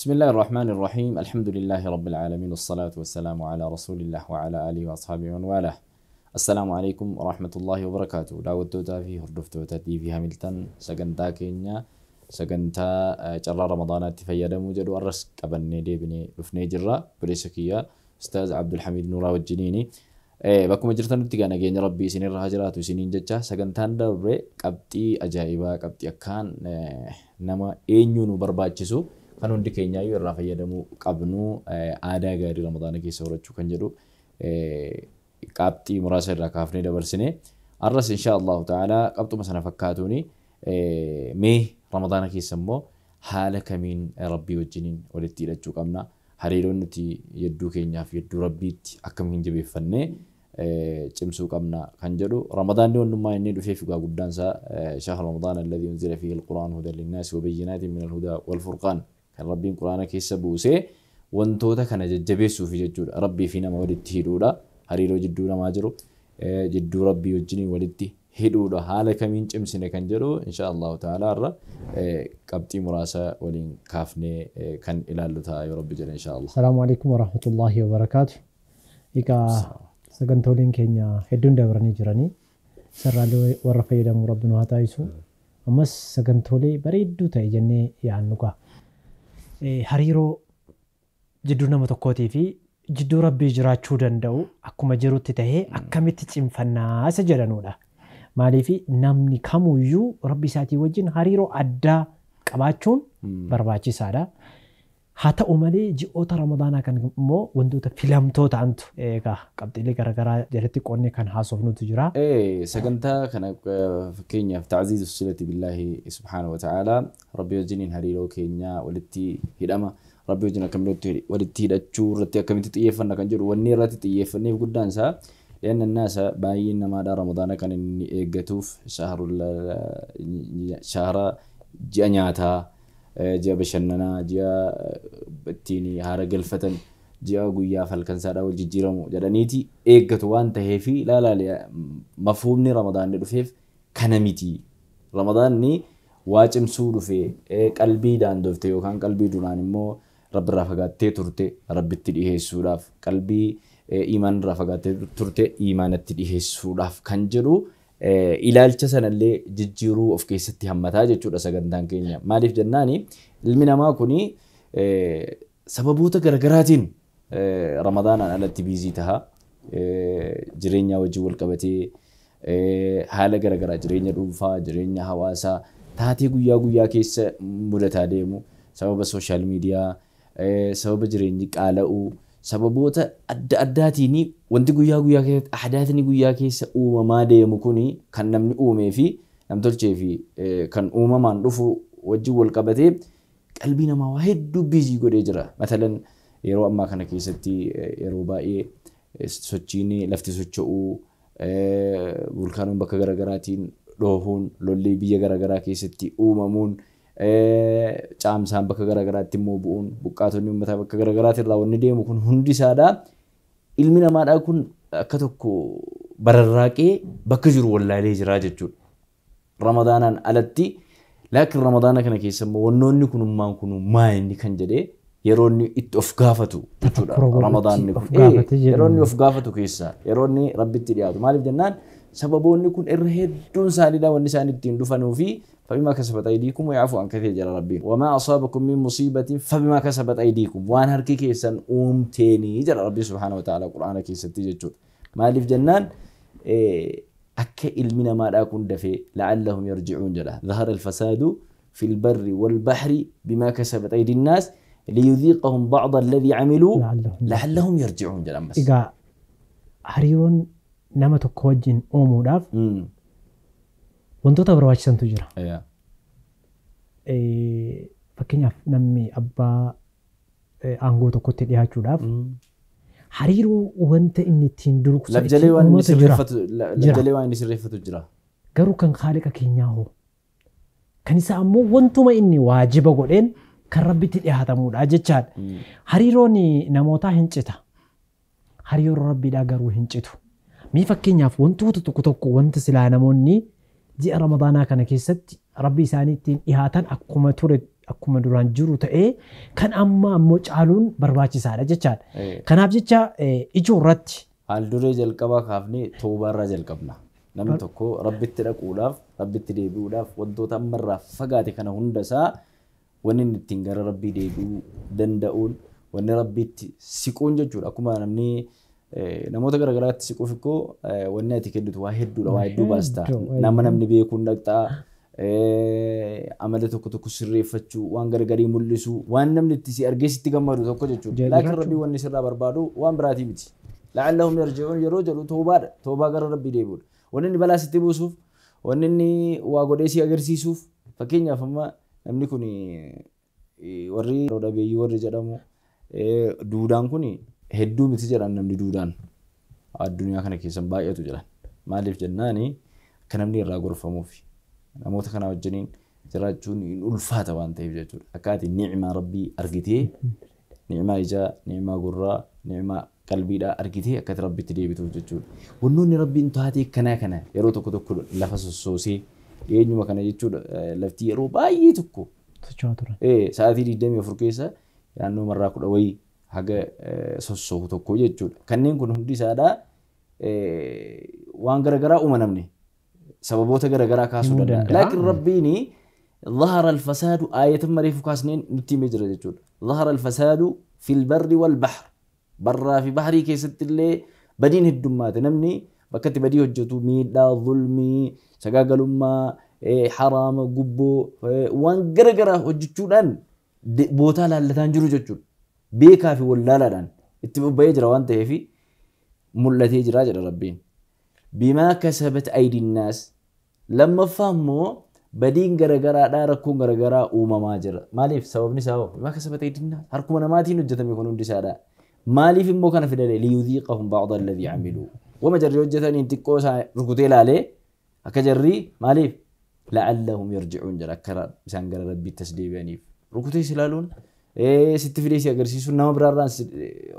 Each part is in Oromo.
بسم الله الرحمن الرحيم الحمد لله رب العالمين والصلاة والسلام على رسول الله وعلى آله وأصحابه ومن والاه السلام عليكم ورحمة الله وبركاته. Daawwattootaa fi hordoftoota TV Hamilton, sagantaa keenya sagantaa carraa Ramadaanaatti fayyadamuu jedhu arras qabannee deebinee dhufnee jirra. Obboleessa kiyya Ustaaz Abdulhamid Nuuraa wajjiniini. Bakkuma jirtanutti gaa nageenya Rabbii isinirra haa jiraatu isiniin jecha. Sagantaan darbe qabxii ajaa'ibaa, qabxii akkaan nama eenyuu nu barbaachisu, kan hundi keenyaayyuu irraa fayyadamuu qabnu, aadaa gaarii Ramadaana keessa horachuu kan jedhu qabxii muraasa irraa kaafnee dabarsine. Arras insha Allahu ta'ala qabxuma sana fakkaatuuni mee Ramadaana keessa immoo haala kamiin Rabbii wajjiniin walitti hidhachuu qabna, hariiroon nuti yedduu keenyaaf yedduu Rabbiitti akkamiin jabeeffannee cimsuu qabna kan jedhu. Ramadaanni wannummaa inni dhufeef egaa guddaan isaa شهر رمضان الذي أنزل فيه القرآن هدى للناس وبينات من الهدى والفرقان, kan Rabbiin Quraana keessa buusee wantoota kana jajjabeessuuf jechuudha. Rabbii fi nama walitti hidhuudha. Hariiroo jidduu namaa jiru jidduu Rabbii wajjiniin walitti hidhuudha. Haala kamiin cimsine kan jedhu insha Allahu ta'ala irra qabxii muraasa waliin kaafnee kan ilaallu ta'a yoo Rabbi jedhe insha Allah. السلام عليكم ورحمة الله وبركاته. Egaa sagantooleen keenya hedduun dabranii jiranii sarraalee warra fayyadamu Rabbi nu haa taasisu. Ammas sagantoolee bareedduu ta'e jennee yaadnu gaa. Hariiroo jidduu nama tokkootii fi jidduu Rabbii jiraachuu danda'u akkuma jirutti tahee akkamitti cimfannaa isa jedhanudha. Maaliif, namni kamuyyuu Rabbi isaatii wajjin hariiroo addaa qabaachuun barbaachisaadha. Haa ta'u malee, ji'oota Ramadaanaa kan immoo wantoota filamtoo ta'antu egaa qabxiilee garaagaraa jalatti qoonnee kan haasofnutu jira. Sagantaa kana fakkeenyaaf تعزيز الصلة بالله سبحانه وتعالى, Rabbii wajjiniin hariiroo keenya walitti hidhama Rabbii wajjin akkamitti walitti hidhachuu irratti akkamitti xiyyeeffanna kan jedhu, wanni irratti xiyyeeffanneef guddaan isaa لأن الناس baay'een namaadha Ramadaana kan inni eeggatuuf shahara ji'a nyaataa, ji'a bashannanaa, ji'a ittiin haara galfatan, ji'a guyyaa halkansaadhaa wal jijjiiramu jedhaniiti eeggatu waan taheefi ilaalaale mafhuumni Ramadaanni dhufeef kana miti. Ramadaanni waa cimsuu dhufe, qalbii daandofte yookaan qalbii duraan immoo Rabbi irraa fagaattee turte Rabbitti dhiheessuudhaaf, qalbii imaan irraa fagaattee turte imaanatti dhiheessuudhaaf kan jedhu ilaalcha sanallee jijjiiruu of keessatti hammataa jechuudha sagantaan keenya. Maaliif jennaani, ilmi namaa kuni sababoota garaagaraatiin Ramadaanaan alatti busy taha. Jireenya wajjin wal qabatee haala garaagaraa, jireenya dhuunfaa, jireenya hawaasaa, taatee guyyaa guyyaa keessa mudataa deemu, sababa social media, sababa jireenyi qaala'uu, sababoota adda addaatiin wanti guyyaa guyyaa keessatti ahdaatni guyyaa keessa uumamaa deemu kuni kan namni uumee fi namtolchee fi kan uumamaan dhufu wajjin wal qabatee qalbii namaa waa hedduu busy godhee jira. Matalan yeroo ammaa kana keessatti yeroo baay'ee sochiin lafti socho'uu, vulkaanoon bakka garaagaraatiin dhoohuun, lolli biyya garaagaraa keessatti uumamuun, caamsaan bakka garaagaraatti immoo bu'uun, buqqaatonni uummataa bakka garaagaraatti irraa wanni deemu kun hundi isaadha. Ilmi namaadhaa kun akka tokko bararraaqee bakka jiru wallaalee jira jechuudha. Ramadaanaan alatti laakiin Ramadaana kana keessa immoo wannoonni kunummaan kun maa inni kan jedhee yeroo inni itti of gaafatu jechuudha. Ramadaanni kun yeroo inni of gaafatu keessa yeroo inni Rabbitti dhiyaatu. Maaliif jennaan, sababoonni kun irra hedduun isaaniidha wanni isaan ittiin dhufanuu fi فبما كسبت أيديكم ويعفو عن كثير jedha Rabbiin. وما أصابكم من مصيبة فبما كسبت أيديكم, waan harki keessan uumteenii jedha Rabbi سبحانه وتعالى Qur'aana keessatti jechuudha. Maaliif jennaan, akka ilmi namaadhaa kun dafee لعلهم يرجعون jedha. ظهر الفساد في البر والبحر بما كسبت أيدي الناس ليذيقهم بعض الذي عملوا لعلهم يرجعون jedha ammas. Egaa hariiroon nama tokko wajjin uumuudhaaf wantoota barbaachisantu jira. Fakkeenyaaf namni abbaa aangoo tokkotti dhiyaachuudhaaf hariiroo wanta inni ittiin dursu Lafjalee waan inni sirreeffatu, lafjalee waan inni sirreeffatu jira. Garuu kan Haaliqa keenyaa hoo? Kan isaa ammoo wantuma inni waajiba godheen kan Rabbitti dhiyaatamudha jechaadha. Hariiroon namootaa hin cita. Hariiroon Rabbiidhaa garuu hin citu. Mee fakkeenyaaf wantoota tokko tokko wanta silaa namoonni ji'a Ramadaanaa kana keessatti Rabbi isaanii ittiin dhiyaatan akkuma ture akkuma duraan jiru ta'ee kan amma ammoo caaluun barbaachisaadha jechaadha. Kanaaf jecha ijoo irratti haal duree jalqabaa kaafnee toobaarraa jalqabna. Namni tokko rabbitti dhaquudhaaf, rabbitti deebi'uudhaaf wantoota ammarraa fagaate kana hunda isaa wanni inni ittiin gara rabbii deebi'uu danda'uun wanni rabbitti siquun jechuudha. Akkuma namni namoota garaagaraatti siquuf ikkoo wanni ati kennitu waa hedduudha, waa hedduu baasta. Nama namni beekuun dhaqxaa, amala tokko tokko sirreeffachuu, waan garagarii mul'isuu, waan namni itti si argee sitti gammadu tokko jechuudha. Laakiin rabbii wanni sirraa barbaadu waan biraatii miti. La'allahum yarji'uun yeroo jedhu toobaadha. Toobaa gara rabbii deebi'uudha. Wanni inni balaa sitti buusuuf, wanni inni waa godhee si agarsiisuuf, fakkeenyaaf amma namni kun warri dhabeeyyii warri jedhamu duudaan kun hedduu miti jedhan namni duudaan addunyaa kana keessan baay'atu jedhan. Maaliif jennaani akka namni irraa gorfamuuf namoota kana wajjiniin jiraachuun hin ulfaata waan ta'eef jechuudha. Akka ati ni'maa rabbii argitee, ni'maa ijaa, ni'maa gurraa, ni'maa qalbiidhaa argitee akka ati rabbitti deebituuf jechuudha. Wannoonni rabbiin taatee kanaa kana yeroo tokko tokko lafa sossoosee eenyuma kana jechuudha lafti yeroo baay'ee tokko socho'aa turan. Sa'aatii 24 keessa naannoo marraa 10 wayii haga sossoohu tokko jechuudha. Kanneen kun hundi isaadhaa waan garagaraa uuma namni sababoota garagaraa kaasuu danda'a. Laakiin rabbiin ظهر الفساد آية مريف كاسنين نتيمة جرى جتول. ظهر الفساد في البر والبحر. برا في بحري كيست اللي بدين الدمات نمني بكت بديه هجتو ميدا ظلمي سقاقلما حرام قبو وان غرغرة هجتولان بوتا لالتان جرو جتول بيكا في ولالان اتبقى بيجرى وانت في ملتي جرى جرى ربين بما كسبت أيدي الناس لما فهموا بدين غرغرة داركون غرغرة وما جرى ماليف سبب نساو بما كسبت أيدي الناس هركم نماتين هجتم يكونون دسادا ماليف مو كان في دليل ليذيقهم بعض الذي عملوا وما جري هجتني انتقوس ركوتي لالي أكجري ماليف لعلهم يرجعون جرى كرا بسان غرا ربي تسديب يعني ركوتي سلالون ست فيديسي أجرسيسون نما براران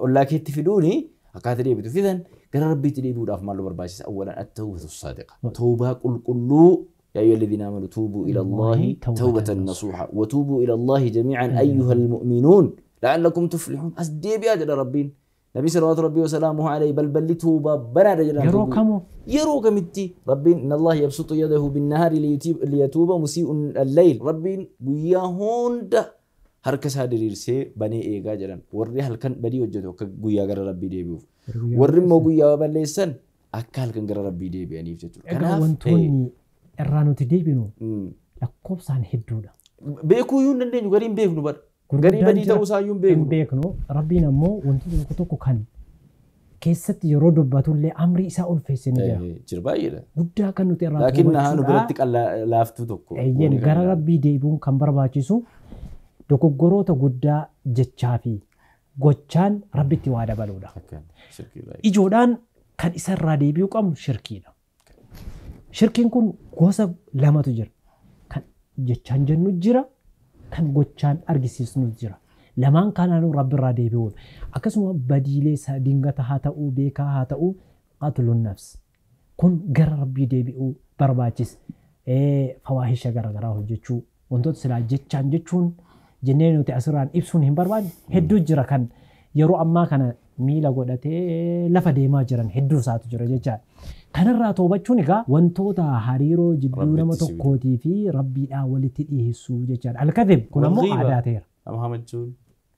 ولا كيت فيدوني أكاتري بتو فيذن غرا ربي تديبو داف مالو برباشيس. أولا التوبة الصادقة توبة قل قلوا يا أيها الذين آمنوا توبوا إلى الله توبة نصوحا وتوبوا إلى الله جميعا أيها المؤمنون لعلكم تفلحون. أسديب يا جل ربين نبي صلوات ربي وسلامه عليه بل بل توبة بنا رجل يروك متي ربين إن الله يبسط يده بالنهار ليتوب مسيء الليل ربين وياهون ده harka isaa diriirsee banee eegaa jedhan warri halkan badii hojjetu akka guyyaa gara rabbii deebi'uuf warri immoo guyyaa balleessan akka halkan gara rabbii deebi'aniif jechuudha. Kanaaf wantoonni irraa nuti deebinu lakkoofsaan hedduudha. Beekuu iyyuu hin dandeenyu garii hin beeknu bara. Garii badii ta'uu isaa iyyuu hin beeknu. Rabbiin ammoo wantoota tokko tokko kan keessatti yeroo dubbatullee amri isaa ulfeessee ni jira. Jira baay'eedha. Guddaa kan nuti irraa Laakiin naannoo biratti laaftuu tokko. Gara rabbii deebi'uun kan barbaachisu dogoggoroota guddaa jechaa fi gochaan rabbitti waa dabaluudha. Ijoodhaan kan isarraa deebi'uu qabnu shirkiidha. Shirkiin kun gosa lamatu jira. Kan jechaan jennu jira, kan gochaan argisiisnu jira. Lamaan kanaanuu rabbirraa deebi'uudha. Akkasuma badiilee dingata haa ta'uu, beekaa haa ta'uu, qatlun nafs. Kun gara rabbii deebi'uu barbaachisa. Fawaahisha garaagaraa hojjechuu, wantoota silaa jechaan jechuun jennee nuti asirraan ibsuun hin barbaanne hedduu jira kan yeroo ammaa kana miila godhatee lafa deemaa jiran hedduu isaatu jira jechaadha. Kanarraa toobachuun egaa wantoota hariiroo jidduu nama tokkootii fi rabbiidhaan walitti dhiyeessuu jechaadha. Alkadhib kun ammoo aadaa ta'eera.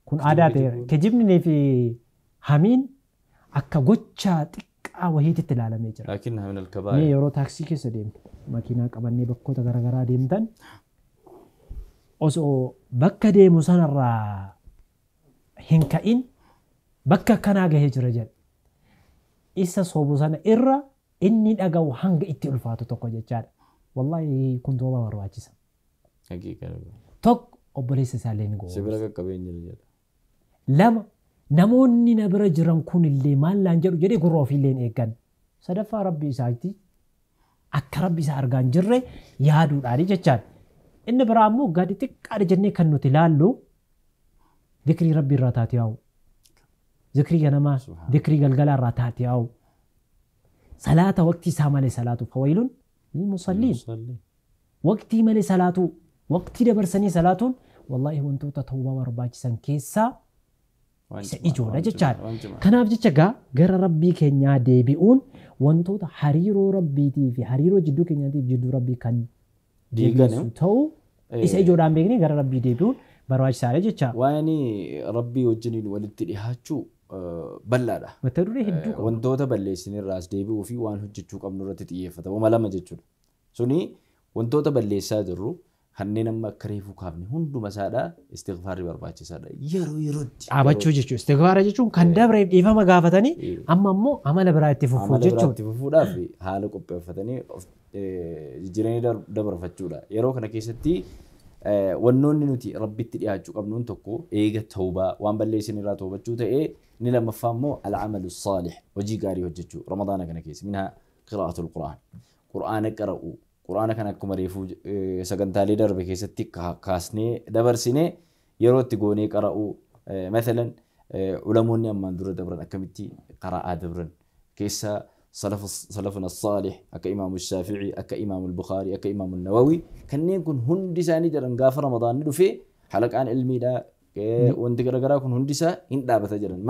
Kun aadaa ta'eera. Kijibnii fi hamiin akka gocha xiqqaa wayiititti ilaalamee jira. Mee yeroo taaksii keessa deemtu makiinaa qabannee bakkoota garaagaraa deemtan osoo bakka deemu sanarraa hin ka'in bakka akkanaa gahee jira jedha. Isa soobu sana irra inni dhaga'u hanga itti ulfaatu tokko jechaadha. Wallaahi kun toobaa barbaachisa. Tokko obboleessa isaallee ni goona. Sibira qaqqabeen jira jedha. Lama namoonni na bira jiran kunillee maal laan jedhu jedhee gurra ofiillee hin eeggan. Sadaffaa rabbi isaatti akka rabbi isaa argaa hin jirre yaaduudhaani jechaadha. Inni biraa ammoo gadi xiqqaadha jennee kan nuti ilaallu zikrii rabbi irraa taate yaa'u. Zikrii ganamaa, zikrii galgalaa irraa taate yaa'u. Salaata waqtii isaa malee salaatu fawailun lilmusalliin. Waqtii malee salaatu, waqtii dabarsanii salaatuun Wallaahi wantoota tawbaa barbaachisan keessaa isa ijoodha jechaadha. Kanaaf jecha gaa gara Rabbii keenyaa deebi'uun wantoota hariiroo Rabbiitii fi hariiroo jidduu keenyaatiif jidduu Rabbii kan deebisu ta'uu isa ijoodhaan beeknee gara Rabbii deebi'uun barbaachisaadha jecha. Waan Rabbii wajjiniin walitti dhihaachuu bal'aadha. Mata duree hedduu qaba. Wantoota balleessinirraas deebi'uu fi waan hojjechuu qabnu irratti xiyyeeffata. Wama lama jechuudha. Suni wantoota balleessaa jirru kanneen amma akka reefuu kaafne hunduma isaadhaa istighfaarri barbaachisaadha. Yeroo yerootti. Dhaabachuu jechuudha. Istighfaara jechuun kan dabreef dhiifama gaafatanii amma immoo amala biraa itti fufuu Amala biraa jechuudha. itti fufuudhaaf haala qopheeffatanii jijjiiranii dabarfachuudha. Yeroo kana keessatti wannoonni nuti Rabbitti dhiyaachuu qabnuun tokko eega tawbaa waan balleessinirraa tawbachuu ta'ee inni lammaffaa immoo al-amalu saalih hojii gaarii hojjechuu Ramadaana kana keessa minhaa qiraa'atul Qur'aan. Qur'aana qara'uu Qur'aana kana akkuma reefuu sagantaalee darbe keessatti kaasnee dabarsinee yeroo itti goonee qara'uu mathalan ulamoonni ammaan dura dabran akkamitti qara'aa dabran keessa salafuna saalih akka Imaamu Shaafi'ii akka Imaamu Bukhaarii akka Imaamu Nawawi kanneen kun hundi isaanii jedhan gaafa Ramadaanni dhufee halaqaan ilmiidhaa wanti garaagaraa kun hundi isaa hin dhaabata jedhan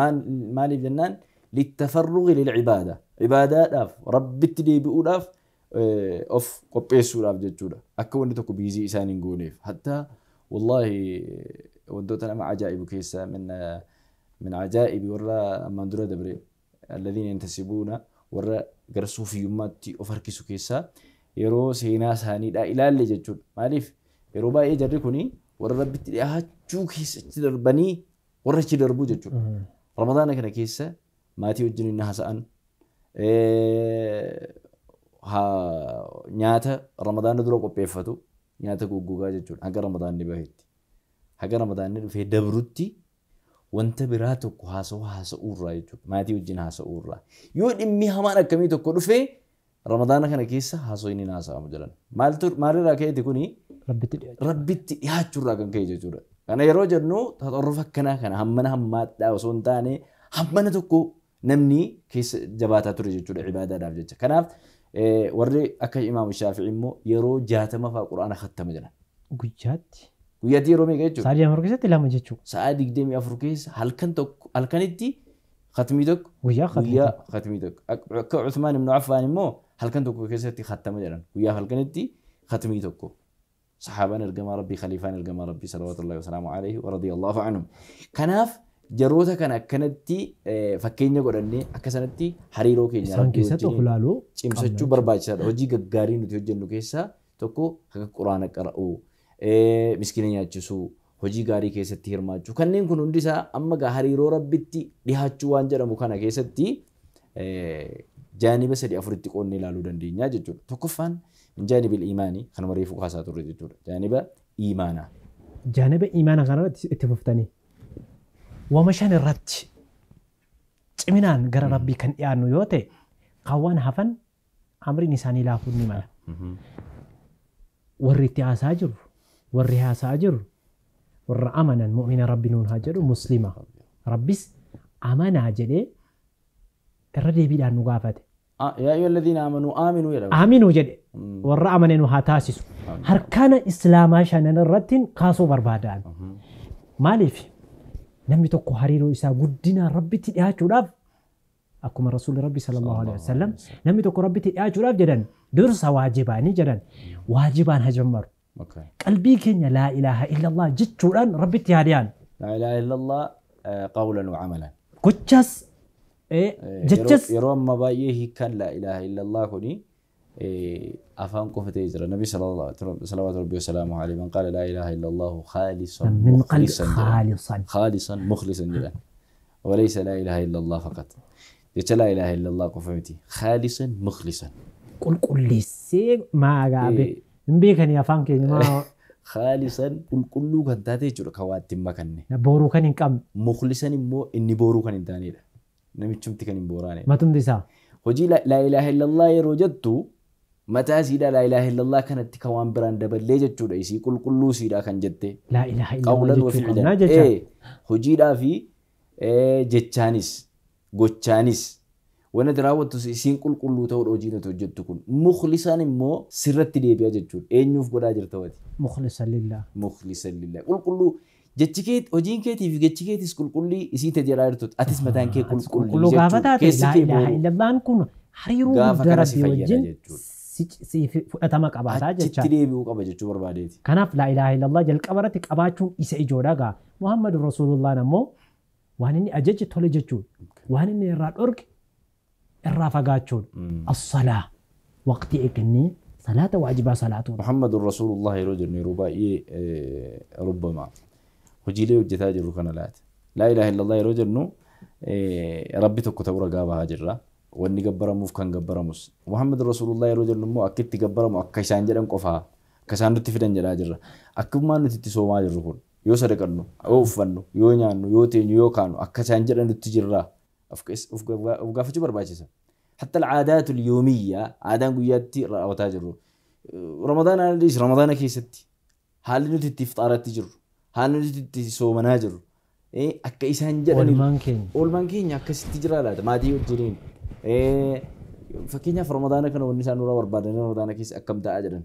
maaliif jennaan littafarruqi lilcibaada cibaadaadhaaf Rabbitti deebi'uudhaaf of qopheessuudhaaf jechuudha akka wanti tokko biizii isaan hin gooneef hattaa wallaahi wantoota nama ajaa'ibu keessaa min ajaa'ibi warra ammaan dura dabre alladhiina yantasibuuna warra gara suufiyyummaatti of harkisu keessaa yeroo seenaa isaaniidhaa ilaalle jechuudha. Maaliif yeroo baay'ee jarri kuni warra Rabbitti dhiyaachuu keessatti darbanii warra achi darbuu jechuudha. Ramadaana kana keessa maatii wajjin hin haasa'an nyaata Ramadaana dura qopheeffatu nyaata goggogaa jechuudha haga Ramadaanni bahetti. Haga Ramadaanni dhufee dabrutti wanta biraa tokko haasa'uurraa jechuudha. Maatii wajjin haasa'uurraa. Yoo dhimmi hamaan akkamii tokko dhufee Ramadaana kana keessa haasa'uun hin haasa'amu jedhan. Maalirraa ka'eeti kuni Rabbitti dhiyaachuurraa kan ka'e jechuudha. Kana yeroo jennu taxarrufa akkanaa kana hammana hammaadhaa osoo hin taane hammana tokko namni keessa jabaataa ture jechuudha cibaadaadhaaf jecha. Kanaaf warri akka Imaamu Shaafi'i immoo yeroo 60 fa'aa Qur'aana khattama jedhan. Guyyaatti. Guyyaatti yeroo meeqa jechuudha? Sa'a 24 keessatti lama jechuudha. Sa'a 24 keessa halkan tokko halkanitti khatmii tokko guyyaa khatmii tokko. Akka Uthmaan ibn Affaan immoo halkan tokko keessatti khattama jedhan. Guyyaa halkanitti khatmii tokko. Sahaabaan ergamaa Rabbii khaliifaan ergamaa Rabbii salawatullahi wasalaamu alayhi wa radiyallahu anhum. Kanaaf jaroota kana akkanatti fakkeenya godhannee akka sanatti hariiroo keenya Rabbii wajjin cimsachuu barbaachisaadha. Hojii gaggaarii nuti hojjennu keessaa tokko akka Qur'aana qara'uu, miskiina nyaachisuu, hojii gaarii keessatti hirmaachuu. Kanneen kun hundi isaa amma gaa hariiroo Rabbitti dhihaachuu waan jedhamu kana keessatti jaaniba 3-4tti qoonnee ilaaluu dandeenya jechuudha. Tokkoffaan min jaanibil iimaanii kanuma reefuu kaasaa turre jechuudha. Jaaniba iimaanaa. Jaaniba iimaanaa kanarratti itti fuftanii wama shan irratti ciminaan gara Rabbii kan dhiyaannu yoo ta'e kan hafan amriin isaanii laafuun ni mala. Warri itti haasaa jiru warri haasaa jiru warra amanan mu'mina Rabbi nuun haa jedhu muslima Rabbis amanaa jedhee irra deebiidhaan nu gaafate. Yaa ayyuha alladhiina aamanuu aaminuu jedhama. Aaminuu jedhe warra amane nu haa taasisu. Harkaana islaamaa shanan irratti kaasuu barbaadaan. Maaliif namni tokko hariiroo isaa guddinaan Rabbitti dhiyaachuudhaaf akkuma Rasuulli Rabbi sallallahu alaihi wasallam namni tokko Rabbitti dhiyaachuudhaaf jedhan dursa waajibaanii jedhan waajibaan hajammaru. Qalbii keenya laa ilaaha illallah jechuudhaan Rabbitti haa dhiyaannu. Laa ilaaha illallah qawlan wa amalan. Gochaas jechas yeroo amma baay'ee hiikkaan laa ilaaha illallah kuni afaan qofa ta'ee jira. Nabi salawaatu rabbi wasalaamu alayhi man qaala laa ilaaha illallah khaalisan mukhlisan khaalisan mukhlisan jedhan. Walaysa laa ilaaha illallah faqat. Jecha laa ilaaha illallah qofa miti. Khaalisan mukhlisan. Qulqulleessee maa gaabe hin beekanii afaan keenya maa Khaalisan qulqulluu kan taate jechuudha kan waa itti hin makanne. Booruu kan hin qabne. Mukhlisan immoo inni booruu kan hin taanedha. Namichumti kan hin booraane. Matumti isaa. Hojii laa ilaaha illallah yeroo jettu mataa isiidhaa laa ilaaha illallah kanatti kan waan biraan daballee jechuudha isii qulqulluu isiidhaa kan jette. Laa ilaaha illallah jechuu qabnaa jecha. Hojiidhaa fi jechaanis gochaanis Wanni ati raawwattu isiin qulqulluu ta'uudha hojiin ati hojjettu kun. Mukhlisaan immoo sirratti deebi'a jechuudha. Eenyuuf godhaa jirta wati? Mukhlisan lillah. Mukhlisan lillah. Qulqulluu jechi kee hojiin keetii fi jechi keetis qulqullii isii ta'e jedhaa jirtu. Atis mataan kee qulqulluu gaafa taate Keessi laa kee ilaaha booruu. illallaan kun hariiroo Gaafa guddaa kana si rabbii fayyada wajjin jechuudha. siif fudhatama qabaataa Achitti jechaadha. deebi'uu qaba jechuu barbaadeeti. Kanaaf laa ilaaha illallah jalqaba irratti qabaachuun isa ijoodha gaa. Muhammadu Rasuulullaan ammoo waan inni ajaje tole jechuudha. Waan inni irraa dhorke irraa fagaachuudha. As-salaa waqtii eeggannee salaata waajibaa salaatuudha. Muhammadu Rasuulullah yeroo jennu yeroo baay'ee rubbama hojiilee hojjetaa jirru kana laata. Laa ilaaha illallah yeroo jennu rabbi tokko ta'uu ragaa bahaa jirra. Wanni gabbaramuuf kan gabbaramus. Muhammadu Rasuulullah yeroo jennu immoo akka itti gabbaramu akka isaan jedhan qofaa akka isaan nutti fidan jedhaa jirra. Akkumaan nuti itti soomaa jirru kun yoo sadaqannu, yoo uffannu, yoo nyaannu, yoo teenyu, yoo kaanu akka isaan jedhan nutti jirra. Of gaafachuu barbaachisa. Hatta alcaadaatu alyoomiyyaa aadaan guyyaatti raawwataa jirru. Ramadaana alis Ramadaana keessatti haalli nuti itti iftaaratti jirru, haalli nuti itti soomanaa jirru akka isaan jedhan Oolmaan keenya. Oolmaan keenya akkasitti jira laata maatii wajjiniin. Fakkeenyaaf Ramadaana kana wanni isaan nurraa barbaadan Ramadaana keessa akkam ta'aa jedhan.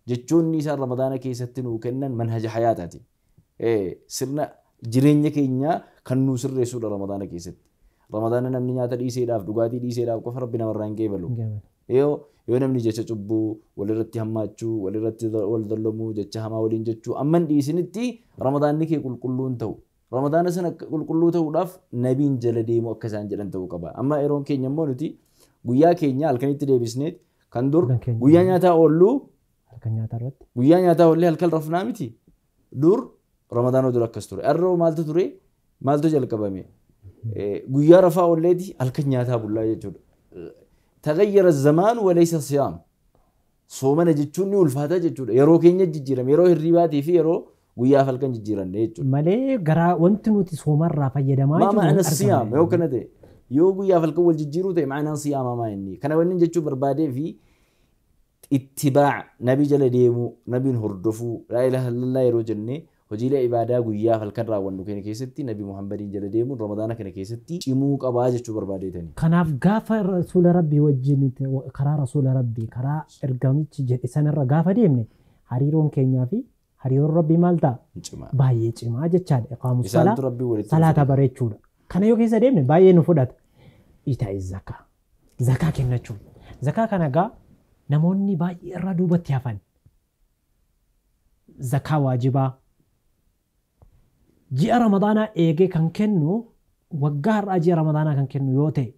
Jechoonni isaan Ramadaana keessatti nuu kennan manhaja hayaataati. Sirna jireenya keenyaa kan nuu sirreessuudha Ramadaana keessatti. Ramadaana namni nyaata dhiiseedhaaf dhugaatii dhiiseedhaaf qofa rabbi namarraa hin qeebalu. Yoo namni jecha cubbuu walirratti hammaachuu walirratti wal dollomuu jecha hamaa waliin jechuu amma hin dhiisinitti Ramadaanni kee qulqulluu hin ta'u. Ramadaana sana qulqulluu ta'uudhaaf nabiin jala deemu akka isaan jedhan ta'uu qaba. Amma yeroon keenya immoo nuti guyyaa keenya halkanitti deebisneet kan dur guyyaa nyaataa oolluu Halkan nyaataa irratti. Guyyaa nyaataa oollee halkan rafnaa miti. Dur Ramadaana dur akkas ture. Har'oo maaltu ture? Maaltu jalqabame? Guyyaa rafaa oolleeti halkan nyaataa bullaa jechuudha. Tagayyara zamaan walaysa siyaam. Soomana jechuun ni ulfaata jechuudha. Yeroo keenya jijjiirame yeroo hirribaatii fi yeroo guyyaaf halkan jijjiiranne jechuudha. Malee garaa wanti nuti soomarraa fayyadamaa Maa jirru ma'ana hin siyaam argamne. yoo kana ta'e yoo guyyaaf halkan wal jijjiiruu ta'e ma'anaan siyaamaa maa inni. Kana wanni jechuu barbaadee fi ittibaa nabii jala deemuu nabiin hordofuu laa ilaaha illallah yeroo jennee hojiilee ibaadaa guyyaaf halkan raawwannu kana keessatti nabi Muhammadiin jala deemuun Ramadaana kana keessatti cimuu qabaa jechuu barbaadeetani. Kanaaf gaafa rasuula rabbii wajjin karaa rasuula rabbii karaa ergamichi jedhe sanarra gaafa deemne hariiroon keenyaa fi hariiroon rabbii maal ta'a? Cimaa. Baay'ee cimaa jechaadha. Iqaamu Isaantu rabbii walitti salaata bareechuudha. Kana yoo keessa deemne baay'ee nu fudhata. Itaa'i zakaa. Zakaa kennachuu. Zakaa kana gaa namoonni baay'ee irraa duubatti hafan. Zakaa waajibaa. Ji'a Ramadaanaa eegee kan kennu waggaa har'aa ji'a Ramadaanaa kan kennu yoo ta'e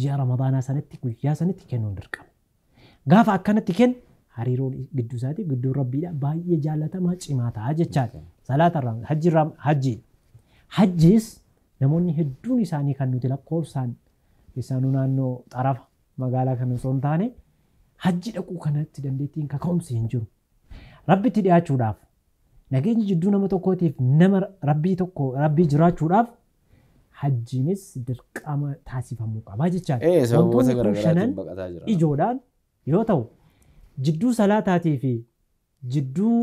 ji'a Ramadaanaa sanatti guyyaa sanatti kennuun dirqama. Gaafa akkanatti kennu hariiroon gidduu isaatiif gidduu rabbiidha baay'ee jaalatamaa cimaa ta'a jechaadha. Salaata irraa hajji irraa hajji. Hajjis namoonni hedduun isaanii kan nuti lakkoofsaan isaanuu naannoo xarafa magaalaa kana osoo hin taane hajji dhaquu kanatti dandeettiin kaka'umsi hin jiru. Rabbitti dhiyaachuudhaaf nageenyi jidduu nama tokkootiif nama rabbii tokko rabbii jiraachuudhaaf hajjiinis dirqama taasifamuu qaba jechaadha. Sababoota Wantoonni kun garaagaraatiin shanan baqataa jira. ijoodhaan yoo ta'u jidduu salaataatii fi jidduu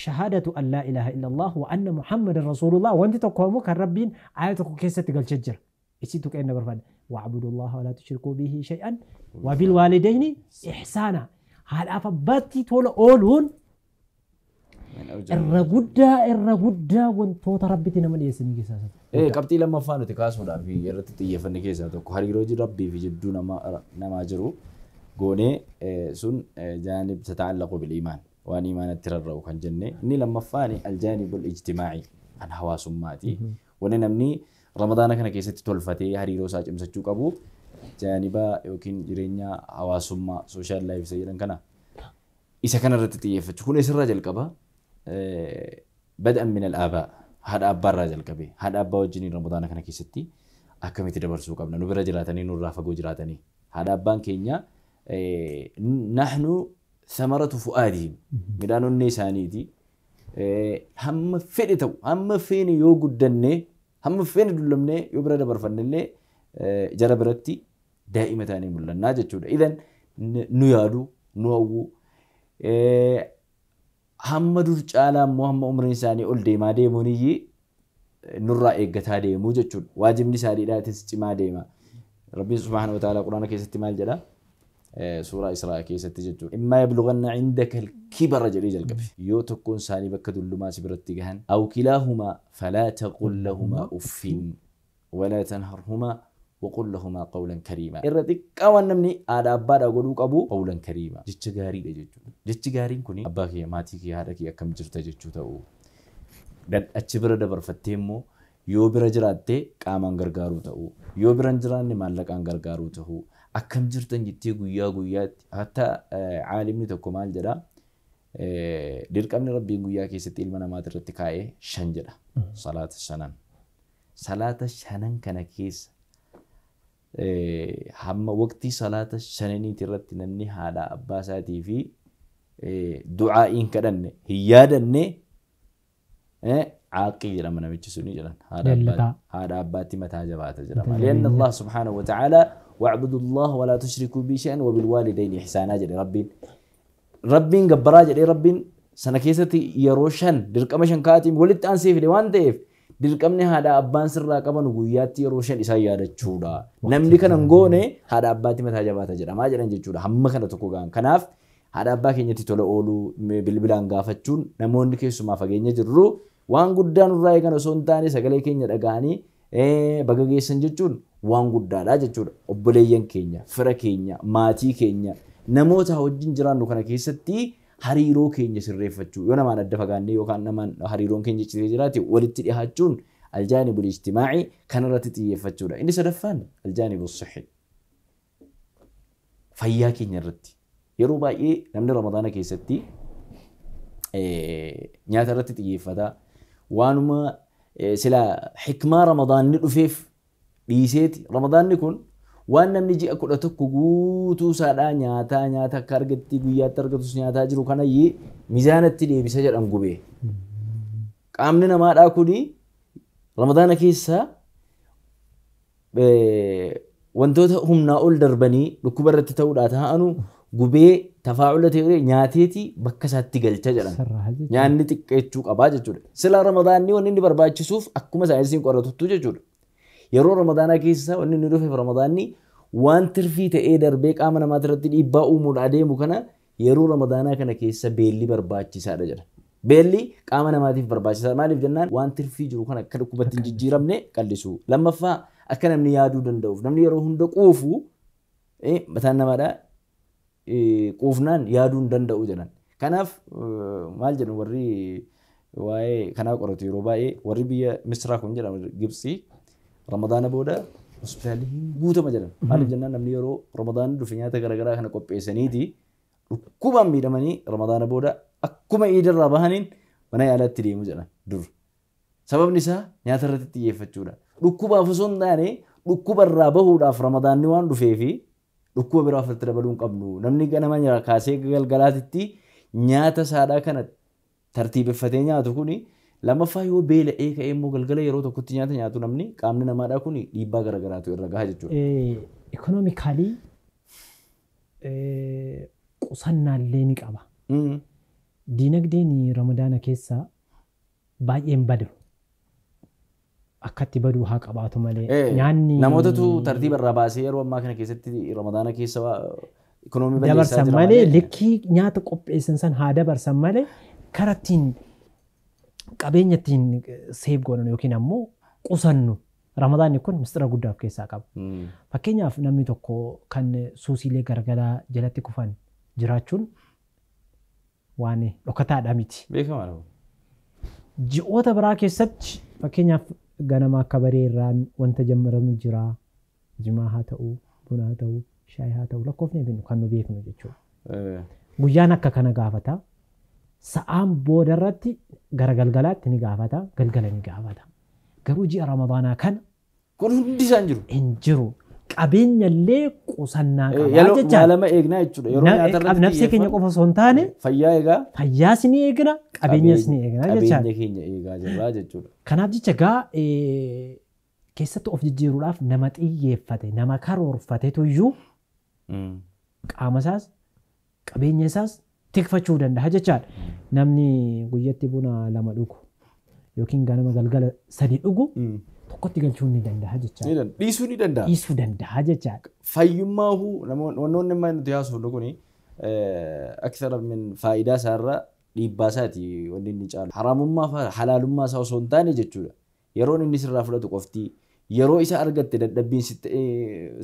shahaadatu an laa ilaaha illallah wa anna muhammadan rasuulullah wanti tokko immoo kan rabbiin aaya tokko keessatti galchee jira. Isii tuqeen na barbaada. Wa'budullaha wa laa tushrikuu bihi shay'an wa bil waalidayni ihsaana. Haadhaaf abbaatti tola ooluun irra guddaa wantoota rabbitti nama dhiyeessanii keessaa isa tokko. Qabxii lammaffaa nuti kaasuudhaaf irratti xiyyeeffanne keessaa tokko hariiroo rabbii fi jidduu namaa jiru goonee sun jaanib tata'allaqu bil iimaan waan iimaanatti rarra'u kan jenne inni lammaffaan aljaanibul ijtimaa'ii kan hawaasummaati. Wanni namni Ramadaana kana keessatti tolfatee hariiroo isaa cimsachuu qabu jaaniba yookiin jireenya hawaasummaa sooshaal laayif isa jedhan kana isa kana irratti xiyyeeffachuu kun eessarraa jalqaba? Bad'an min al-aabaa haadha abbaarraa jalqabe haadha abbaa wajjiniin Ramadaana kana keessatti akkamitti dabarsuu qabna nu bira jiraatanii nurraa fagoo jiraatanii haadha abbaan keenya nahnu samaratu fu'aadihim midhaan onnee isaaniiti hamma fedhe ta'u hamma feene yoo guddanne hamma feene dullamne yoo bira dabarfannellee jara biratti daa'ima taanee mul'annaa jechuudha. Idan nu yaadu nu hawwu hamma dur caalaa immoo hamma umriin isaanii ol deemaa deemuun nurraa eeggataa deemuu jechuudha. Waajibni isaaniidhaatis cimaa deema. Rabbiin subhaanahu wa ta'ala Quraana keessatti maal jedha? Suuraa Israa keessatti jechuudha. Immaa yablughanna indaka al-kibara jedhee jalqabe. Yoo tokkoon isaanii bakka dullumaa si biratti gahan, aw kilaahumaa falaa taqul lahumaa uffin walaa tanharhumaa waqul lahumaa qawlan kariimaa. Irra xiqqaa waan namni haadha abbaadhaa godhuu qabu qawlan kariimaa. Jecha gaariidha jechuudha. Jechi gaariin kun abbaa kee, maatii kee, haadha kee akkam jirta jechuu ta'u. Achi bira dabarfattee immoo yoo bira jiraatte qaamaan gargaaruu ta'u, yoo bira hin jiraanne maallaqaan gargaaruu ta'u, akkam jirtan jettee guyyaa guyyaatti hatta caalimni tokko maal jedha? Dirqamni Rabbiin guyyaa keessatti ilma namaati irratti kaa'ee 5 jedha. Salaata 5. Salaata 5 kana keessa hamma waqtii salaata 5 irratti namni haadha abbaa isaatii fi du'aa'iin kadhanne hin yaadanne caaqii jedhama namichi suni jedhan. Haadha abbaatti mataa jabaata jedhama. Lianna Allah subhaanahu wa ta'ala wa'budu Allah wa laa tushrikuu bihi shay'an wa bilwaalidayni ihsaanaa jedhe Rabbiin. Rabbiin gabbaraa jedhee Rabbiin sana keessatti yeroo 5 dirqama 5 kaa'atiin walitti aansee fide waan ta'eef dirqamni haadha abbaan sirraa qaban guyyaatti yeroo 5 isaan yaadachuudha. Namni kana hin goone haadha abbaatti mataa jabaata jedhamaa jedhan jechuudha. Hamma kana tokko gahan. Kanaaf haadha abbaa keenyatti tola ooluu bilbilaan gaafachuun namoonni keessumaa fageenya jirru waan guddaa nurraa eegan osoo hin taane sagalee keenya dhaga'anii baga geessan jechuun waan guddaadha jechuudha. Obboleeyyan keenya, fira keenya, maatii keenya, namoota wajjin jiraannu kana keessatti hariiroo keenya sirreeffachuu yoo namaan adda fagaannee yookaan namaan hariiroon keenya citee jiraate walitti dhihaachuun aljaanibul ijtimaa'i kanarratti xiyyeeffachuudha. Inni sadaffaan aljaanibul sihhi fayyaa keenya irratti yeroo baay'ee namni Ramadaana keessatti nyaata irratti xiyyeeffata. Waanuma sila hikmaa Ramadaanni dhufeef dhiiseeti. Ramadaanni kun waan namni ji'a 11 guutuu isaadhaa nyaataa nyaata akka argatti guyyaatti argatus nyaataa jiru kanayyee mizaanatti deebisa jedhan gubee. Qaamni namaadhaa kuni Ramadaana keessa wantoota humnaa ol darbanii dhukkuba irratti ta'uudhaa ta'anu gubee tafaa'ula ta'e nyaateeti bakka isaatti galcha jedhan. Nyaanni xiqqeechuu qabaa jechuudha. Sila Ramadaanni wanni inni barbaachisuuf akkuma saayinsiin qoratuttu jechuudha. Yeroo Ramadaanaa keessa wanni inni dhufeef Ramadaanni waan tirfii ta'ee darbee qaama namaati irratti dhiibbaa uumuudha adeemu kana yeroo Ramadaanaa kana keessa beelli barbaachisaadha jedha. Beelli qaama namaatiif barbaachisaadha. Maaliif jennaan waan tirfii jiru kana akka dhukkubatti hin jijjiiramne qallisu. Lammaffaa akka namni yaaduu danda'uuf namni yeroo hunda quufu mataan namaadha quufnaan yaaduu hin danda'u jedhan. Kanaaf maal jedhu warri waa'ee kanaa qoratu yeroo baay'ee warri biyya Misraa kun jedhama Gibxii Ramadaana booda hospitaalli guutama jedhan. Maaliif jennaan namni yeroo Ramadaanni dhufe nyaata garaagaraa kana qopheessaniiti dhukkubaan miidhamanii Ramadaana booda akkuma iidarraa bahaniin mana yaalaatti deemu jedhan dur. Sababni isaa nyaata irratti xiyyeeffachuudha. Dhukkubaaf osoo hin taane dhukkubarraa bahuudhaaf Ramadaanni waan dhufeefi dhukkuba biraa ofirratti dabaluu hin qabnu. Namni ganama kaasee galgalaatitti nyaata saadhaa kana tartiibeffatee nyaatu kuni lammaffaa yoo beela'ee ka'ee immoo galgala yeroo tokkotti nyaata nyaatu namni qaamni namaadhaa kuni dhiibbaa garaagaraatu irra gaha jechuudha. Ikonoomikaalii qusannaallee ni qaba. Diinagdeen Ramadaana keessa baay'een badu. Akkatti baduu haa qabaatu malee nyaanni namootatu tartiiba irraa baasee yeroo ammaa kana keessatti Ramadaana keessa ikonoomii balleessaa jira malee likkii nyaata qopheessan san haa dabarsan malee karaa ittiin qabeenya ittiin seef goonan yookiin ammoo qusannu Ramadaanni kun mistira guddaa of keessaa qaba. Fakkeenyaaf namni tokko kan suusiilee garagaraa jalatti kufan jiraachuun waan dhokataadha miti. Beekamaadha. Ji'oota biraa keessatti fakkeenyaaf ganama akka baree irraan wanta jammaramu jira. Jimaa haa ta'u, buna haa ta'u, shaayii haa ta'u lakkoofnee binnu kan nu beeknu jechuudha. Guyyaan akka kana gaafata. Sa'aan booda irratti gara galgalaatti ni gaafata, galgala ni gaafata. Garuu ji'a Ramadaanaa kana kun hundi isaan jiru. Hin jiru. Qabeenya illee qusannaa qabaa jechaadha. Lama eegnaa jechuudha. Yeroo nyaata irratti nafsee keenya qofa osoo hin taane fayyaa eegaa. Fayyaas ni eegna, qabeenyas ni eegna jechaadha. Qabeenya keenya eegaa jirra jechuudha. Kanaaf jecha gaa keessatti of jijjiiruudhaaf nama xiyyeeffate, nama karoorfatetu iyyuu qaama isaas qabeenya isaas tikfachuu danda'a jechaadha. Namni guyyatti buna 2 dhugu yookiin ganama galgala 3 dhugu Tokkotti galchuu ni danda'a jechaadha. Dhiisuu ni danda'a. Dhiisuu danda'a jechaadha. Fayyummaahuu wannoonni amma nuti haasofnu kuni akthara min faayidaa isaarra dhiibbaa isaati wanni inni caalu. Haraamummaa fi halaalummaa isaa osoo hin taane jechuudha. Yeroon inni sirraa fudhatu qofti yeroo isa argatte dadhabbiin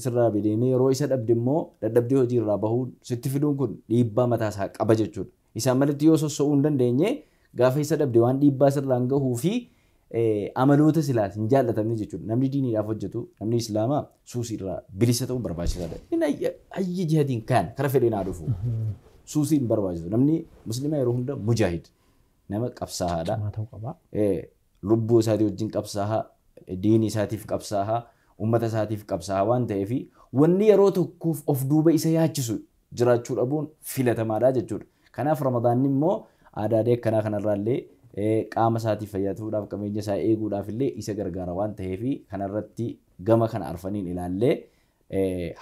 sirraa deemee yeroo isa dhabde immoo dadhabdee hojii irraa bahuun sitti fiduun kun dhiibbaa mataa isaa qaba jechuudha. Isaan malatti yoo sossoo'uu hin dandeenye gaafa isa dhabde waan dhiibbaa sirraan gahuu fi amaloota silaas hin jaallatamne jechuudha. Namni diiniidhaaf hojjetu namni islaamaa suusii irraa bilisa ta'uun barbaachisaadha. Inni ayyi jihatiin kaan kara fedheen haa dhufu. Suusii hin barbaachisu. Namni musliima yeroo hunda mujaahid nama qabsaa'aadha. Lubbuu isaatii wajjin qabsaa'aa, diinii isaatiif qabsaa'aa, uummata isaatiif qabsaa'aa waan ta'eef wanni yeroo tokkoof of duuba isa yaachisu jiraachuu dhabuun filatamaadha jechuudha. Kanaaf Ramadaanni immoo aadaalee akkanaa kanarraallee qaama isaatiif fayyadamuudhaaf qabeenya isaa eeguudhaaf illee isa gargaara waan ta'eef kanarratti gama kana arfaniin ilaallee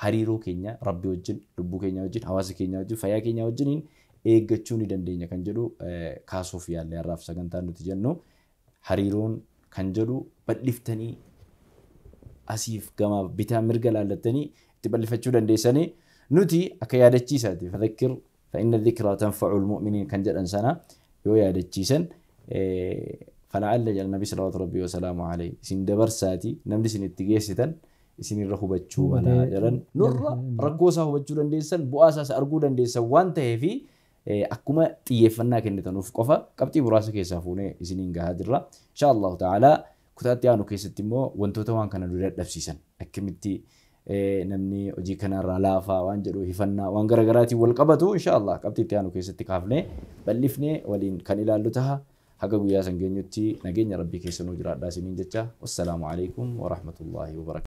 hariiroo keenya Rabbi wajjin, lubbuu keenya wajjin, hawaasa keenya wajjin, fayyaa keenya wajjiniin eeggachuu ni dandeenya kan jedhu kaasuuf yaallee har'aaf sagantaan nuti jennu hariiroon kan jedhu bal'iftanii asiif gamaaf bitaa mirga laallattanii itti bal'ifachuu dandeessanii nuti akka yaadachiisaati fadhakkir fa'inna dhikraa tanfa'ul mu'miniin kan jedhan sana yoo yaadachiisan fala'alla jedha nabi salawaatu rabbii wasalaamu alayhi isin dabarsaati namni isin itti geessitan isinirra hubachuu malaa jedhan nurra rakkoo isaa hubachuu dandeessan bu'aa isaas arguu dandeessan waan ta'eefi akkuma xiyyeeffannaa kennitanuuf qofa qabxii muraasa keessaa fuunee isiniin gahaa jirra. Insha Allahu ta'ala kutaatti aanu keessatti immoo wantoota waan kana nu dadhabsiisan akkamitti namni hojii kanarraa laafaa waan jedhu hifannaa waan garaagaraatiin wal qabatu insha Allah qabxii itti aanu keessatti kaafnee bal'ifnee waliin kan ilaallu taha. Haga guyyaa san geenyutti nageenya Rabbii keessa nuu jiraadhaa isiniin jecha. Wassalaamu alaikum wa rahmatullaahi wa barakaatuh.